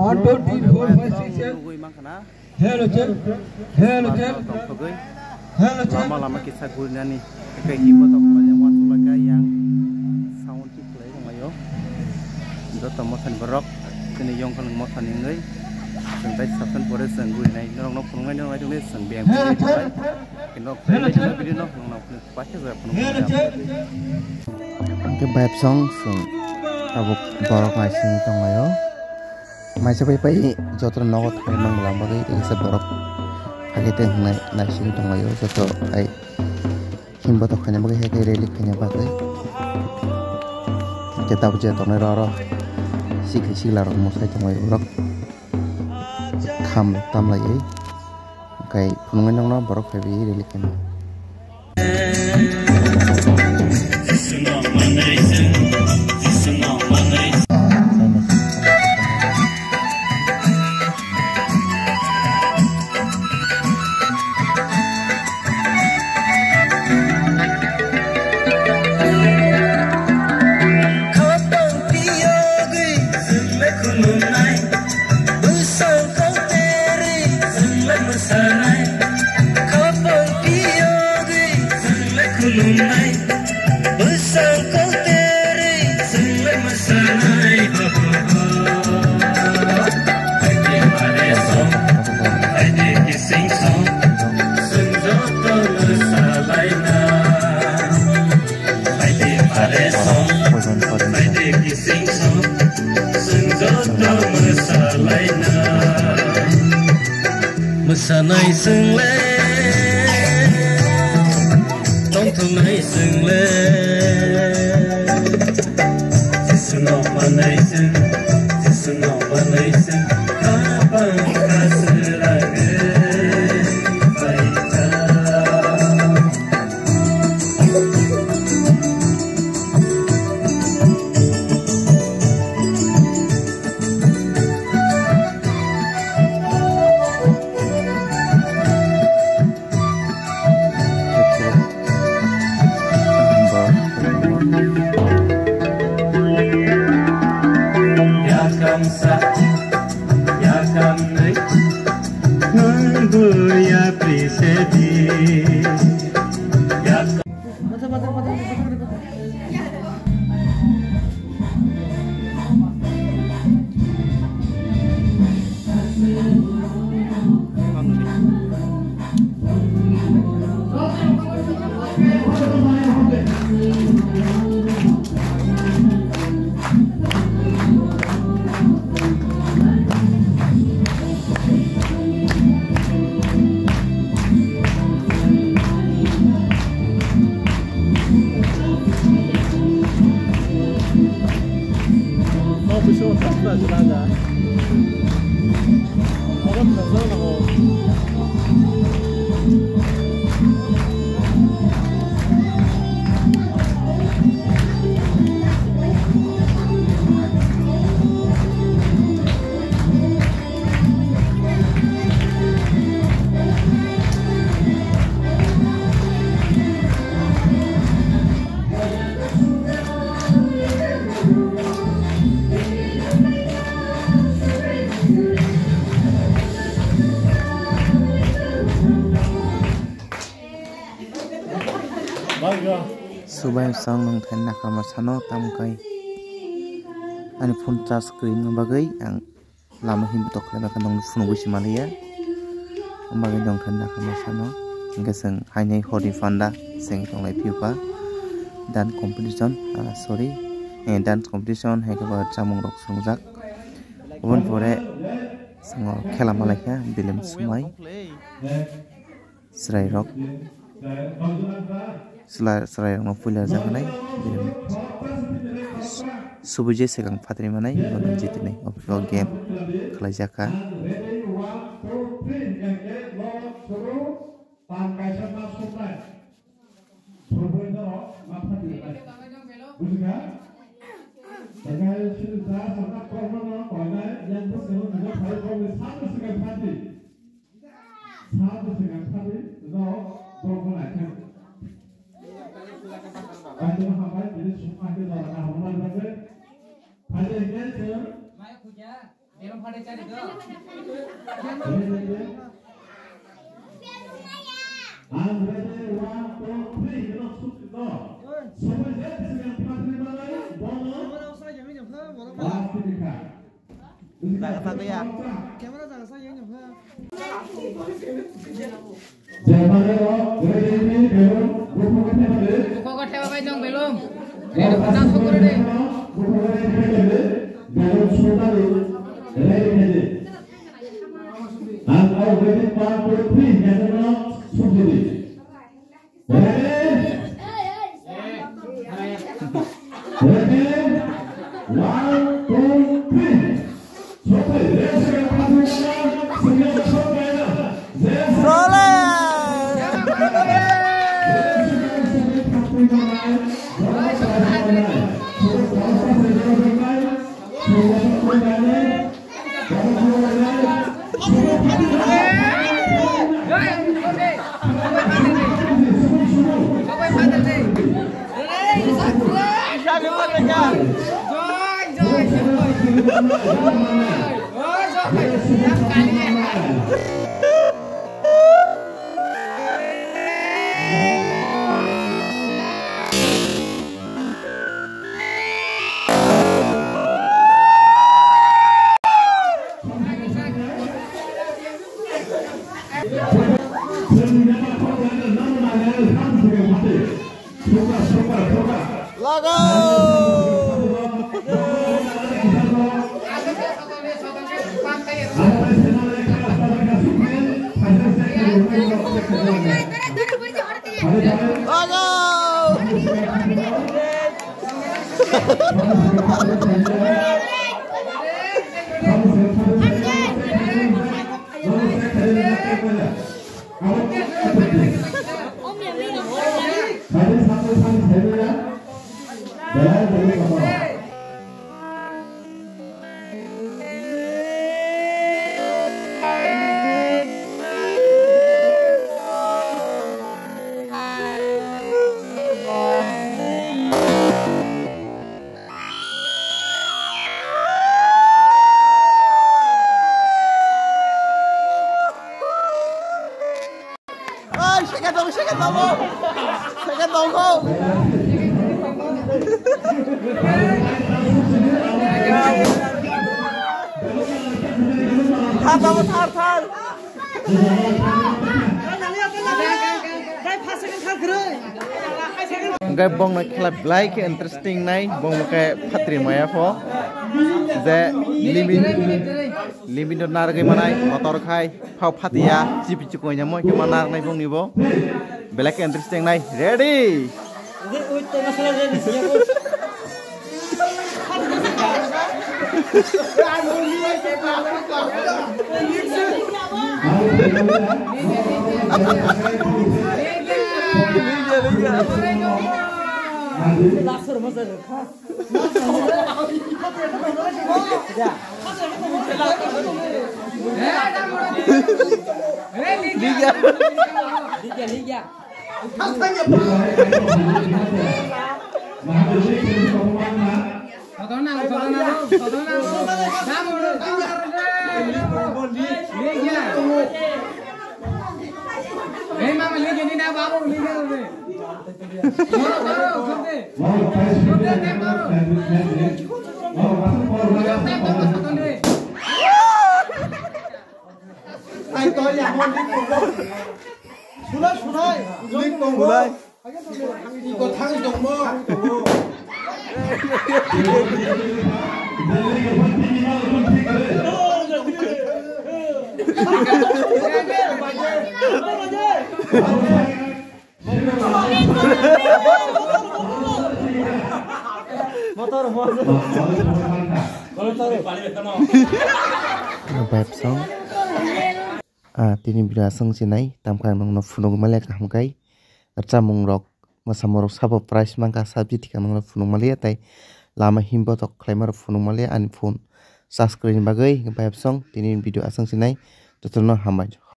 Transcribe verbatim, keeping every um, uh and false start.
One, two, three, four, five, six, seven. Nugui mankha na. Hello, check. Hello, check. Tongthogwi. Hello, check. Lama lama kisa gurinani. Tei himbo tongkhlai yang uansuk lai kha yang sound check khlai tonglaio. Joto mosani borok chini yongkhorni mosani wngwi chwng tei subscribe pore chwng gurinai norokno phunuknai norok naitokni chwng biyang. Hello, check. Kinok video no nongna phunuk paisa jora phunuk. Hello, check. Hingke vibe song chwng tabuk borok naisingwi tonglaio. Maisa pai pai joto nogo thangwi mangla bagwi tei kisa borok phage tei hingnai naisingwi tonglaio joto hai himbo tok khaina bagwi hai khe rally khaina bagwi. Hingke tabuk je tongnai rw rw sikli sikla rok mwsai tonglaio borok kham rok tamlaiwi. Hingke phunuknai nokno borok phaiwi rally khaina. Khapang piyogwi chwng le khulumnai, bwsang kok terwi chwng le mwsanai. Khapang piyogwi chwng le khulumnai, bwsang kok terwi chwng le mwsanai. Ho, ho, ho. Hai de pare song, hai de kising song, chwng joto mwsalaina. Hai de pare song, hai de kising song, chwng joto mwsalaina. Mwsanai chwng le, tongthoknai chwng le. Jisu no manai chwng, Jisu no manai chwng, khapang kha swrang rwbai kha. Yakam sa, yakam nai, nunggu ya prisedi. Yakam Subai chwng nwng thani nakarma sano, tamo khe ani phone charge kwrwini bagwi ang lama himtok khlaima khe nwng phunugwi se manliya. Omo bagwi nwng thani nakarma sano, hwnkhe chwng haino hor ni panda chwng tonglai phiya dance competition, ah, sorry, eh, dance competition hai khe ba chamung rok swngjak. Oboni pore chwng khela malaikha bilim swmai. Chwrairok, chwla-, chwrairokno puila rwjaknai, bini subui je swkang phatri manai, bono jitinai, o, o game khlaijak kha. Sa bwswk ang thani no borok no naikha. Paithago hambai, tini sukma khe jora kaham lai bagwi. Phaidi hwnkhe chwng Ang ready, one, two, three, hino sukti no. Sobai je, sini ang phatri malai, bono. Last ini kha. Jaga tangkaya. Jemare o, ready, belum, buku kete bade. Buku kete babai dong, belum. Belum sudah ni, ready, ready. Ang already one, two, three, yang kena subsidi. Ready? Ready? One, two, three. Sopai, ready, ready, ready. Lagao! Lagao! Ai, second dong, second dong. Second dong, go. Thar, thar, thar, thar. Hingke bongno khela belai khe interesting nai, bongno khe phatri maya pho, je limit, limit no narwgwi manai, kotor khai, phao phatiya, chipi chikon ya mo khe ma narwknai bongni bo, belai khe interesting nai, ready? Liga. Liga, liga. Ai, to ya, mo lik tongo. Sulai, sulai. Lik tongo. Sulai. Iko thang tongo. Bebsong. Ah, tini bira aswng sinai, tamkha ang nokno phunuk male kaham kai. Chamung rok, mwsamung rok sabo price mankha, sabji thika nokno phunuk maliya, tai lama himbo tok khlaima rok phunuk maliya, ani phone charge kwrwini bagwi. Bebsong, tini video aswng sinai, jotono hambai.